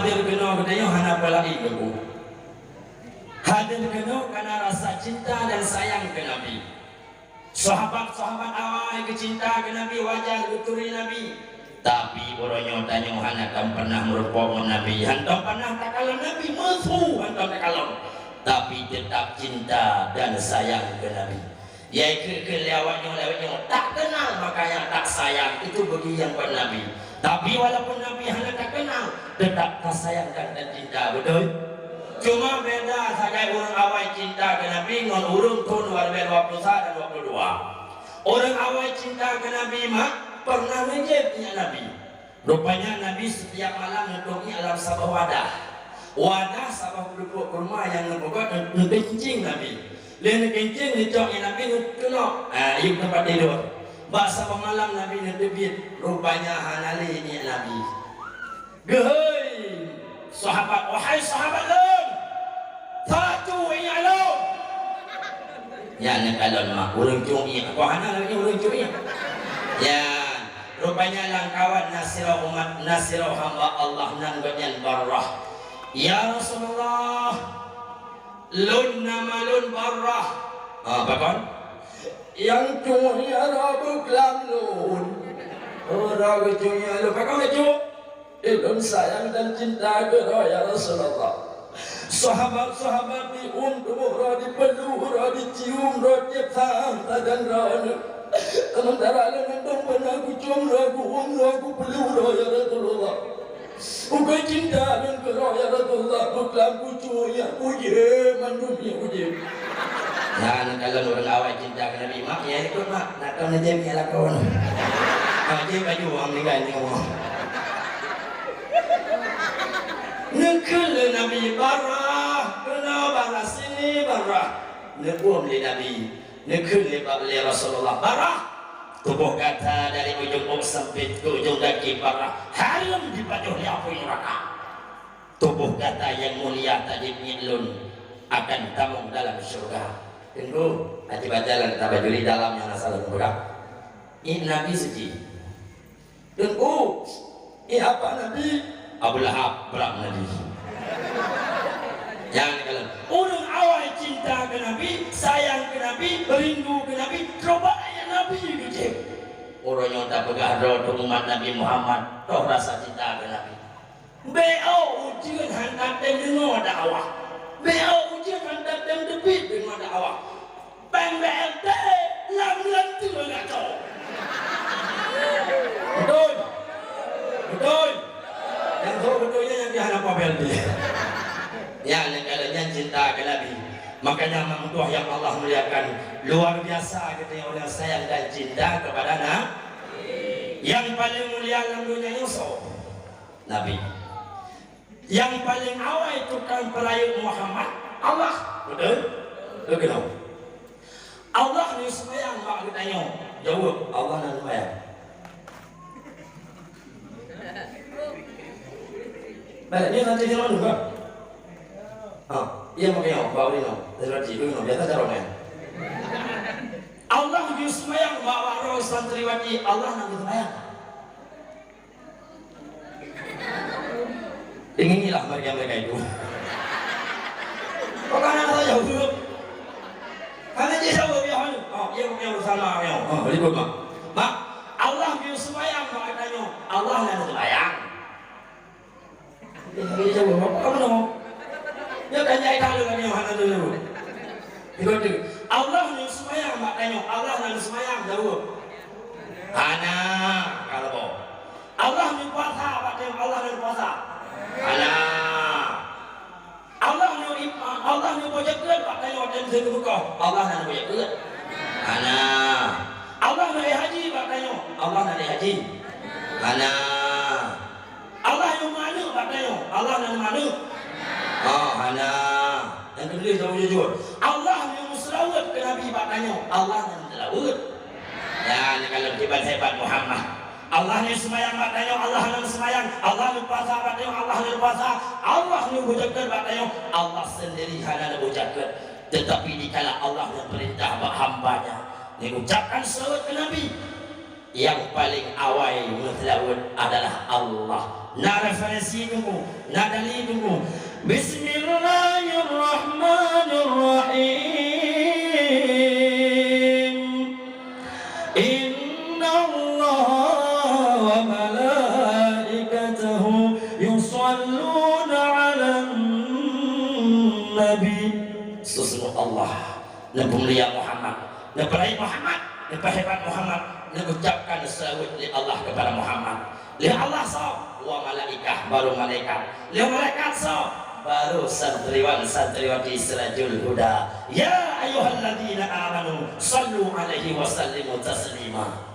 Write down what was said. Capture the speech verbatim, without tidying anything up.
Hadir keunoe geutanyoe hana peulaén Teungku. Hadir keunoe karena rasa cinta dan sayang keu Nabi. Sahabat-sahabat awai geucinta keu Nabi, wajar geuturi Nabi. Tapi uroe nyoe tanyoe hana tom pernah meurumpok ngon Nabi, hantom pernah takalon Nabi, meusu hantom takalon. Tapi teutap cinta dan sayang keu Nabi. Ya, ikeu-ikeu lé awak nyoe, lé awak nyoe, tak kenal, makanya tak sayang, itu bagi yang bukan Nabi. Tapi walaupun Nabi hana takenal, tetap tasayang dan tacinta, beutôi? Cuma beda sagai ureuëng awai cinta keu Nabi ngon ureuëng thon dua ribu dua puluh satu dan dua puluh dua. Ureuëng awai cinta keu Nabi mak pernah neujieb iék Nabi. Rupanya Nabi setiap malam neutôp iék lam saboh wadah. Wadah saboh peuleupok kurma nyang neupeugöt neukencing Nabi. Lheueh neukencing neucok iék Nabi neukeunok, ah, yub teumpat tidur. Bak saboh malam Nabi neuteubiet, rupanya hana lé iék Nabi. Geuhôi sahabat, "Wahai sahabat lôn, satu iék lôn!" Nyan neukalon mak, ureuëng cungiek. Kok hana lagée ureuëng cungiek? Nyan, rupanya lam kawan na sidroe umat, na sidroe hamba Allah nan gobnyan Barrah. "Ya Rasulullah, lôn nama lôn Barrah." Ah, pakon? "Nyang cungiek roh buklam lôn." Oh, roh geucungiek lôn. Pakon geucungiek? "Ulôn sayang dan cinta keu droe, ya Rasulullah. Sahabat-sahabat jiôm tuboh droe, jipeuleueh droe, jicium droe, tieb saát sajan droe. Seumeuntara lôn hantom pernah kucium droe, kuôm droe, kupeuleueh droe, ya Rasulullah. Bukan cinta lôn keu droe, ya Rasulullah, buklam kucungiek, kujieb mandum nyan kujieb." Nyan kalon ureuëng awai cinta keu Nabi, mak, ya ikut, mak. Nak kau neujép nyan lakoe. Ah, jép baju orang meninggal ni Allah. Neukheun lé Nabi, "Barrah, keunoe Barrah, sini Barrah." Neuuem lé Nabi, neukheun lé Ba-, lé Rasulullah, "Barrah, tuboh gata dari ujong ôk sampai ke ujong gaki Barrah, hareuem jipajoh lé apui neuraka." Tuboh gata nyang mulia tajép ngieng lôn akan tamong dalam syeuruga. Teungku, aci baca lam kitab Bajuri dalam nyang asai lôn peugah. Iék Nabi suci. Teungku, iék apa Nabi? Abu Lahab, brak Nabi. Nyan kalon. Ureuëng awai cinta keu Nabi, sayang keu Nabi, rindu keu Nabi, coba iék Nabi geujieb. Uroe nyoe tapeugah droe umat Nabi Muhammad, toh rasa cinta keu Nabi. Bèk ôk ujeuen hantom tém deungoe dakwah. Bèk ôk ujeuen hantom tém teubiet deungoe dakwah. Péng B L T lam leuntue gata. Beutôi. Beutôi. Nyang sôk beutôi nyan nyang hana peue B L T. Nyan, nyan, nyan cinta keu Nabi. Makanya, mak meutuah yang Allah muliakan, luar biasa geutanyoe ureuëng sayang dan cinta kepada Nabi. Nyang paleng mulia lam donya nyoe soe? Nabi. Nyang paleng awai tukang peurayeuk Muhammad, Allah. Beutôi? Beutôi keunoe. Allah neuseumayang bak geutanyoe. Jaweueb, Allah neuseumayang. Baik, ni nanti dia mana, Pak? Ha, iya, makanya, Pak Uli, no. Terima kasih, no. Biasa cara main. Allah neuseumayang bak, bak droe santriwati, Allah neuseumayang. Dengilah mereka-mereka itu. Pertanyaan saya jawab. Karena dia jawab ya, oh, iya, iya, sama, ya. Oh, berikut, Mak. Mak, Allah neuseumayang, Mak, katanya. Allah neuseumayang. Dia jawab, apa kamu nama? Ya, kan, jadi tahu kan, ya, mana dulu. Ikut tu. Allah neuseumayang, Mak, katanya. Allah neuseumayang, jawab. Hana, kalau Allah neupuasa, bak tanyoe Allah neupuasa. Hana. Allah neu-, Allah neubeujeuet, bak tanyoe watèe miseue teubuka. Allah neubeujeuet. Hana. Allah neuék haji, bak tanyoe Allah neuék haji. Hana. Allah neumeuaneuk, bak tanyoe Allah neumeuaneuk. Oh, hana. Nyang keudua, jaweueb jujur. Allah neumeuseulaweuet keu Nabi, bak tanyoe Allah neumeuseulaweuet. Nyan, kalau kiban hebat Muhammad. Allah neuseumayang bak tanyoe, Allah hana neuseumayang. Allah neupuasa bak tanyoe, Allah hana neupuasa. Allah neubeujeuet bak tanyoe, Allah sendiri hana neubeujeuet. Tetapi dikala Allah neupeurintah bak hamba-Nya, neuucapkan seulaweuet keu Nabi, nyang paleng awai meuseulaweuet adalah Allah. Na referensi teungku, na dalil teungku. Bismillahirrahmanirrahim. Innallaha wa malaikatahu yusalluna 'alan nabi. Sesungguh Allah neupeumulia Muhammad, neupeurayeuk Muhammad, neupeuhebat Muhammad, neuucapkan seulaweuet lé Allah keupada Muhammad. Lé Allah soe? Wa malaikah, barô malaikat. Lé malaikat soe? Barô santriwan santriwati Sirajul Huda. Ya ayyuhalladzina amanu sallu alaihi wa sallimu taslima.